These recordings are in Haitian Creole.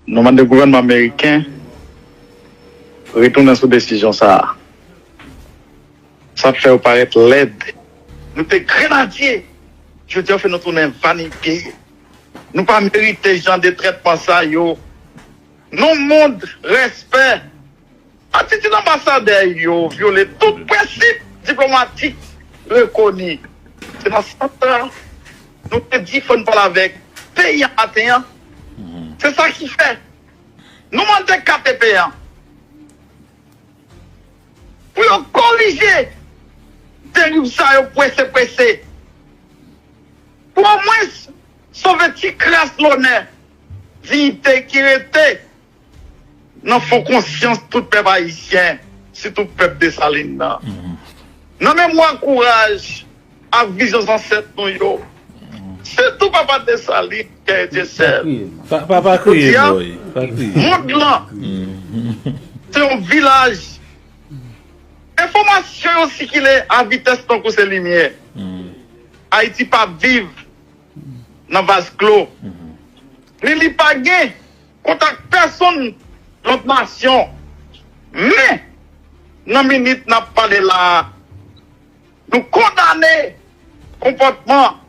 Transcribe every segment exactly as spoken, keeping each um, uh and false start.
Nou mande gouvènman ameriken retounen sou desizyon sa a. Sa ap fè yo parèt lèd. Nou te grenadye. Jodi a, fè nou tounen vanite. Nou pa merite jan de trètman sa yo. Non mond, respè. Atitid anbasadè yo vyole tout prensip diplomatik rekoni. Se nan sans sa, nou te di fò n pale avèk peyi an maten an. Se sa ki fè nou mande K T P an pou yo korije deriv sa yo prese prese. Pou omwens sove ti kras lonè, diyite ki rete nan fon konsyans tout pèp ayisyen, sitou pèp Desalin nan. Nan memwa, kouraj ak vizyon zansèt nou yo, sitou papa Desalin, Guerrier Dieuseul. Pa, pa, pa kriye, boy. Pa kriye. Mond lan, se yon vilaj. Enfòmasyon yo sikile a vitès tankou se limyè. Ayiti p ap viv nan vaz klo. Ni li pa gen kontak pèsonn lòt nasyon. Men, nan minit n ap pale la a, nou kondane konpòtman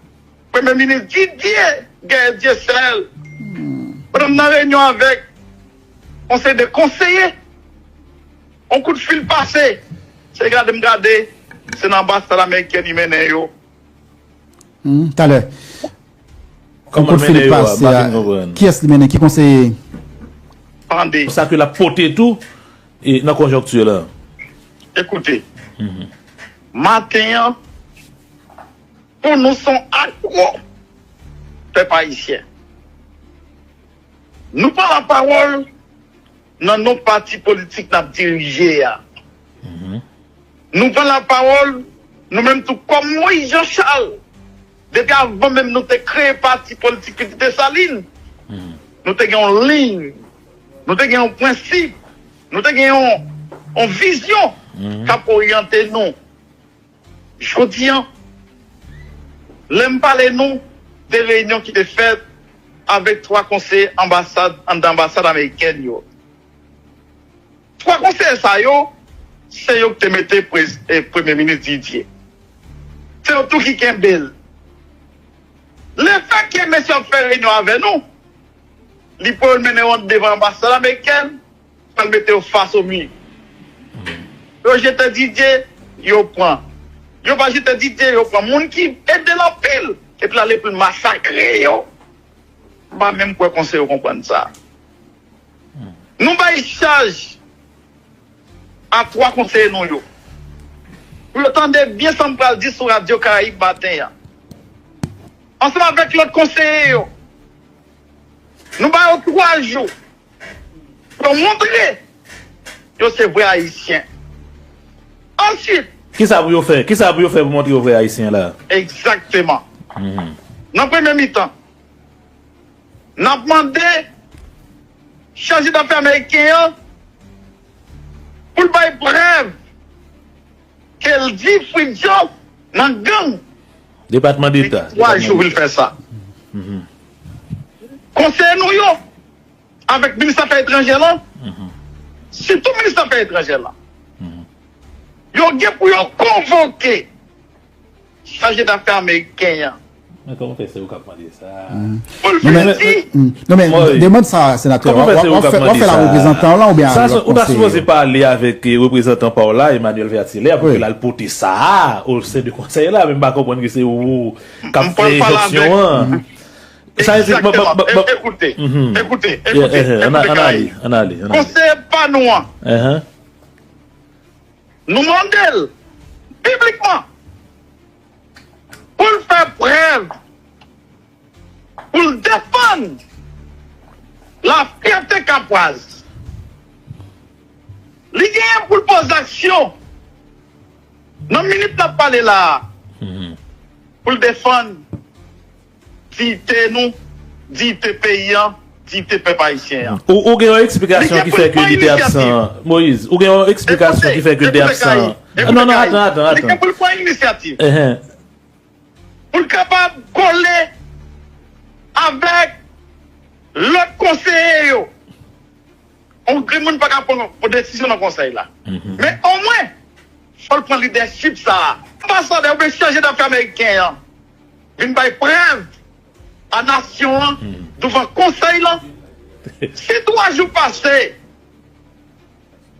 Premye Minis Didier Guerrier Dieuseul pandan m nan reyinyon avèk yon seri de konseye. Yon kout fil pase, se gade m gade, se nan anbasad ameriken li mennen yo. Hmm, talè. Yon kout fil pase a, kiyès li mennen, ki konseye? Tande. Sa ke l ap pote tou e nan konjonkti la. Ekoute, maten an, pou nou se yon akwo, pèp ayisyen. Nou pran lapawòl nan non pati politik n ap dirije a. Nou pran lapawòl, nou menm tou kòm Moïse Jean Charles, depi avan menm nou te kreye pati politik Pitit Desalin, nou te gen yon liy, nou te gen yon prensip, nou te gen yon, yon vizyon k ap oryante nou. Jodi an, lè m pale nou de reyinyon ki te fèt avèk twa konseye anbasad, anndan anbasad amerikèn yo. Twa konseye sa yo, se yo ki te mete prez-, e, Premye Minis Didier. Se yo tou ki kenbe l. Lefètke mesye ap fè reyinyon avè nou, li pran yo, l mennen yo devan anbasad amerikèn, pral mete yo fas o mi. Yo jete Didier, yo pran. Yo pa jete Didier, yo pran moun ki ede l anpil, epi l ale pou l masakre yo. M pa menm kwè konseye yo konprann sa. Nou bay chaj a twa konseye nou yo, pou yo tande byen sa m pral di sou Radyo Karayib maten an. Ansanm avèk lòt konseye yo, nou ba yo twa jou pou yo montre yo se vrè Ayisyen. Answit, kisa pou yo fè? Kisa pou yo fè pou montre yo vrè Ayisyen la? Egzakteman. Nan premye mitan, n ap mande chaje dafè ameriken an pou l bay prèv ke l di Fritz Jean nan gang. Depatman Deta. Twa jou pou l fè sa. Konseye nou yo, avèk minis afè etranjè la, sitou minis afè etranjè la, yo gen pou yo konvoke chaje dafè ameriken an. Men kòman fè se ou k ap mande sa? Pou l vin di. Non, men demann sa, senatè, w ap fè la reprezantan w lan oubyen a lòt konseye yo? Ou ta sipoze pale avèk, e, reprezantan pa w la, Emmanuel Vertilaire, pou ke l al pote sa a o sen de konsèy la, men m pa konprann ke se ou k ap fè enjonksyon an. Sa vle di, bon, bon, bon, bon. Ekoute, ekoute, ekoute, ekoute, Karayi. Konseye pa nou an, nou mande l piblikman pou l fè prèv, pou l defann lafyète kapwaz. Li genyen pou l poze aksyon nan minit n ap pale la a, pou l defann diyite nou, diyite peyi an, diyite pèp ayisyen an. Ou, ou gen yon eksplikasyon ki fè ke li te absan, Moïse? Ou gen yon eksplikasyon ki fè ke l te absan? Non, non, atann, atann, atann. Li gen pou l pran inisyativ. Pou l kapab kole avèk lòt konseye yo. moun pa ka pran yon desizyon nan konsèy la. Men omwen, fò l pran lidèchip sa a. Anbasadè oubyen chaje dafè ameriken an vin bay prèv a nasyon an douvan konsèy lan. Si twa jou pase,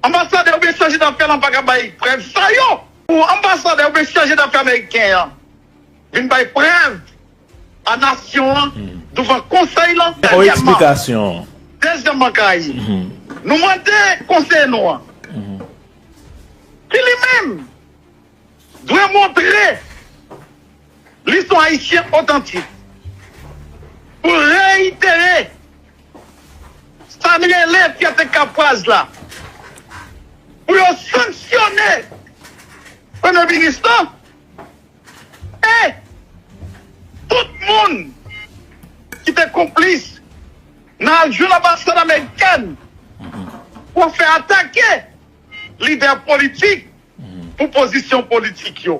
anbasadè oubyen chaje dafè lan pa ka bay prèv sa yo, pou anbasadè oubyen chaje dafè ameriken an vin bay prèv a nasyon an douvan konsèy lan. Dènyèman, eksplikasyon. Dezyèmman, Kay, nou mande konseye nou an, ki li menm dwe montre li se yon Ayisyen otantik, pou reyitere sa n rele fyète kapwaz la, pou yo sanksyone premye minis lan e tout moun ki te konplis nan al jwenn anbasad amerikèn pou fè atake lidè politik pou pozisyon politik yo.